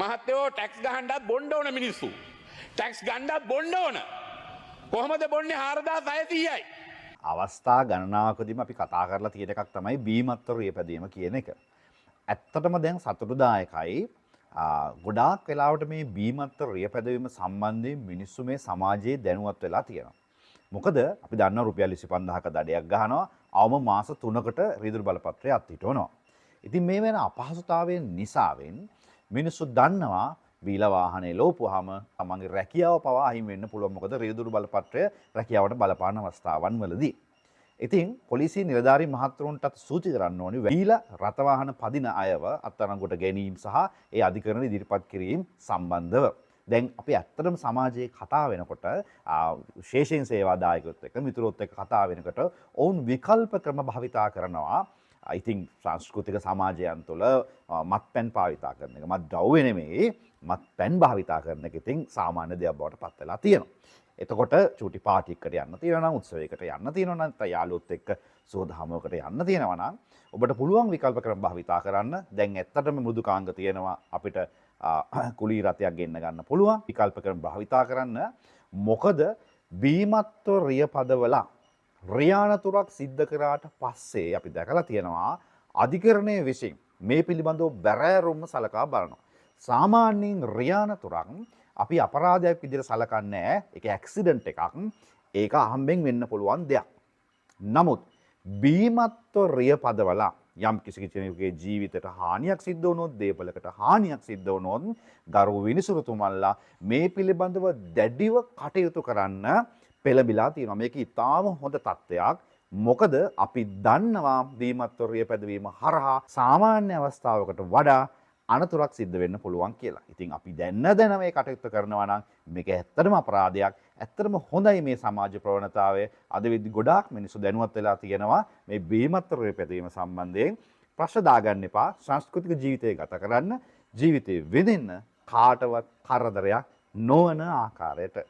මහත්තයෝ, ටැක්ස් ගහන්නත් බොන්න ඕන මිනිස්සු. ටැක්ස් ගන්නත් බොන්න ඕන. කොහොමද බොන්නේ? 4600යි. අවස්ථා ගණනාවකදීම අපි කතා කරලා තියෙන එකක් තමයි බීමත්ව රියපැදීම කියන එක. ඇත්තටම දැන් සතුටුදායකයි, ගොඩාක් වෙලාවට මේ බීමත්ව රියපැදවීම සම්බන්ධයෙන් මිනිස්සු මේ සමාජයේ දැනුවත් වෙලා තියෙනවා. මොකද අපි දන්නවා රුපියල් 25,000ක දඩයක් ගහනවා, අවම මාස 3කට රියදුරු බලපත්‍රය අත්හිටවනවා. ඉතින් මේ වෙන අපහසුතාවයෙන් නිසාවෙන් මිනිස්සු දන්නවා බීලා වාහනේ ලෝපුවාම තමන්ගේ රැකියාව පවා අහිමි වෙන්න පුළුවන්, මොකද රියදුරු බලපත්‍රය රැකියාවට බලපාන අවස්ථාවන් වලදී. ඉතින් පොලිසිය නිලධාරී මහත්වරුන්ටත් සූචි කරන්න ඕනි බීලා රථවාහන පදින අයව අත්අඩංගුවට ගැනීම සහ ඒ අධිකරණ ඉදිරිපත් කිරීම සම්බන්ධව. දැන් අපි ඇත්තටම සමාජයේ කතා වෙනකොට, විශේෂයෙන් සේවාදායකයොත් එක්ක, මිතුරොත් එක්ක කතා වෙනකොට ඔවුන් විකල්ප ක්‍රම භාවිතා කරනවා. ඉතින් සංස්කෘතික සමාජයන් තුළ මත්පැන් භාවිතා කරන එක, මත් ද්‍රව්‍ය නෙමෙයි, මත්පැන් භාවිතා කරන එක ඉතින් සාමාන්‍ය දෙයක් බවට පත් වෙලා තියෙනවා. එතකොට චූටි පාටි එකකට යන්න තියෙනවා නම්, උත්සවයකට යන්න තියෙනවා නම්, නැත්නම් යාළුවොත් එක්ක සුවදහමකට යන්න තියෙනවා නම් ඔබට පුළුවන් විකල්ප ක්‍රම භාවිතා කරන්න. දැන් ඇත්තටම මෘදුකාංග තියෙනවා, අපිට කුලී රථයක් ගෙන්න ගන්න පුළුවන්. විකල්ප ක්‍රම භාවිතා කරන්න. මොකද බීමත්ව රිය පදවලා රියානතුරක් සිද්ධ කරාට පස්සේ අපි දැකලා තියෙනවා අධිකරණය විසින් මේ පිළිබඳව බැරෑරුම්ම සලකා බලනවා. සාමාන්‍යයෙන් රියානතුරක් අපි අපරාධයක් විදිහට සලකන්නේ නැහැ. ඒක ඇක්සිඩන්ට් එකක්. ඒක අහම්බෙන් වෙන්න පුළුවන් දෙයක්. නමුත් බීමත්ව රිය පදවලා යම් කිසි කෙනෙකුගේ ජීවිතයට හානියක් සිද්ධ වුණොත්, දේපලකට හානියක් සිද්ධ වුණොත්, ගරු විනිසුරුතුමන්ලා මේ පිළිබඳව දැඩිව කටයුතු කරන්න පෙළඹිලා තියෙනවා. මේක ඉතාම හොඳ තත්ත්වයක්. මොකද අපි දන්නවා බීමත්ව රිය පැදවීම හරහා සාමාන්‍ය අවස්ථාවකට වඩා අනතුරක් සිද්ධ වෙන්න පුළුවන් කියලා. ඉතින් අපි දැන්න දැන මේ කටයුත්ත කරනවා නම් මේක ඇත්තටම අපරාධයක්. ඇත්තටම හොඳයි මේ සමාජ ප්‍රවණතාවය. අද වෙද්දි ගොඩාක් මිනිස්සු දැනුවත් වෙලා තියෙනවා මේ බීමත්ව රිය පැදවීම සම්බන්ධයෙන්. ප්‍රශ්න දාගන්න එපා. සංස්කෘතික ජීවිතය ගත කරන්න, ජීවිතේ විඳින්න, කාටවත් කරදරයක් නොවන ආකාරයට.